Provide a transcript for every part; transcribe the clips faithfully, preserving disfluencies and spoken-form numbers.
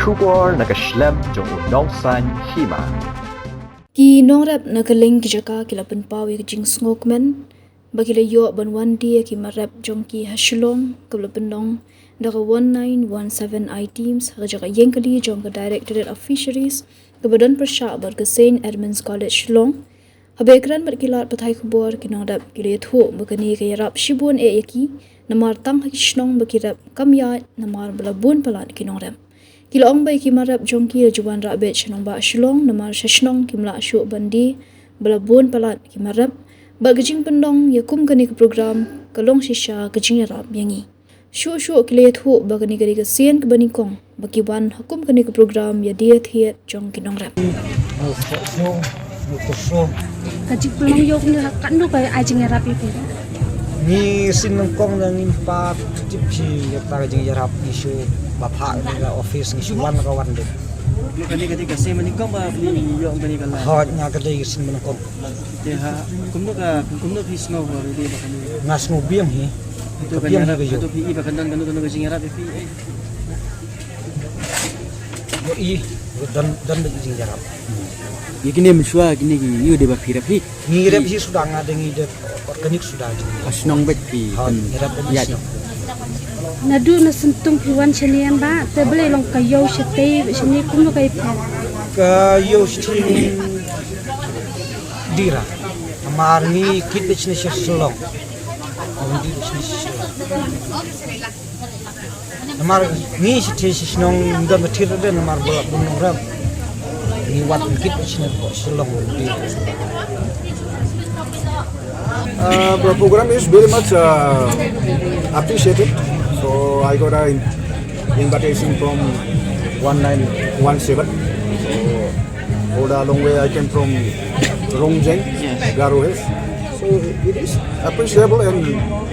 Khubor na ka shlem jong u nongsaiñ hima. Ki nongrep na kylleng ki jaka ki la pynpaw ïa ka jingsngewkmen ba ki la ïoh ban wan die ïa ki mar rep jong ki ha Shillong, kaba la pynlong da ka one nine one seven I teams ha ka jaka ïeng kali jong ka Directorate of Fisheries kaba don pyrshah bad ka Saint Edmund's College Shillong. Haba ïakren bad ki lad pathai khubor, ki nongrep ki la ïathuh ba kane ka ïarap shibun eh ïa ki, namar tang ha ki shnong ba ki rep kam ïaid namar ba la bun palat ki nongrep. Ki la ong ba ïa ki mar rep jong ki la ju wan rah beit sha nongbah Shillong, namar sha shnong kim lah shuh ban die ba la bun palat ki mar rep. Bad ka jingpynlong ïa kum kane ka program ka long shisha ka jingïarap ïa ngi. Shuh shuh ki la ïathuh ba kane ka dei ka sien kaba nyngkong ba ki wan ha kum kane ka program ïa die thied jong ki nongrep. Ka jingpynlong ïa u ne ha katno ka ai jingïarap ïa phi? Ngi sien nyngkong na ngim pat tip phi ïa ka jingïarap, ngi shu ba phah ngi ka office, ngi shu wan ka wan dei. Kane ka dei ka sien ba nyngkong ba phi ïoh kane ka line? Hooid, nga ka dei ka sien ba nyngkong. Te ha kumno ka, kumno phi sngew ba phi dei ba kane? Nga sngew biang hi. To ka biang hi ïarap ka ïoh. To phi i ba kan don kano kano ka jingïarap ïa phi, eh? Ïoh i, don, don da i jingïarap. Ïa kine mynshuwa kine ki ïoh dei ba phi rep hi? Ngi rep hi suda, nga dei ngi dep organic suda. Ha shnong beit phi? Ha, ngi rep beit ha shnong. Naduh na Syntung phi wan shane em ba, te balei long ka ïew shatei beit shane, kumno ka ïapher? Ka ïew shatei dira. Namar ngi kit beit shane sha Shillong. Ngi kit beit shane sha Shillong. Namar ngi shatei sha shnong ngim don ba thied re, namar ba la bun nongrep. Ngi wan kit sha Shillong. Uh, the program is very much uh, appreciated. So I got an invitation from one nine one seven. So all the long way I came from Rongjeng, yes, Garo Hills. So it is appreciable and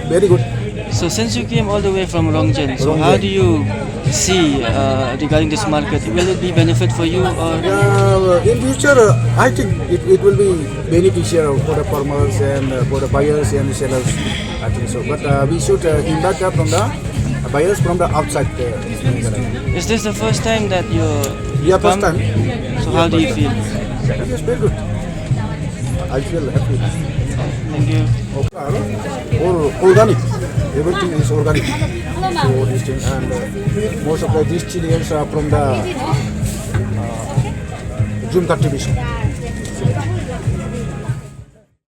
very good. So since you came all the way from Rongjeng, so how Rongjeng. Do you see uh, regarding this market? Will it be benefit for you or? Uh, in future, uh, I think it, it will be beneficial for the farmers and uh, for the buyers and sellers. I think so. But uh, we should uh, invite uh, from the buyers from the outside. Uh, Is this the first time that you Yeah, first come? Time. So how do you feel? It is very good. I feel happy. Thank you. All organic. Everything is organic. So this thing and uh, most of the, these chilies are from the uh, Jum cultivation.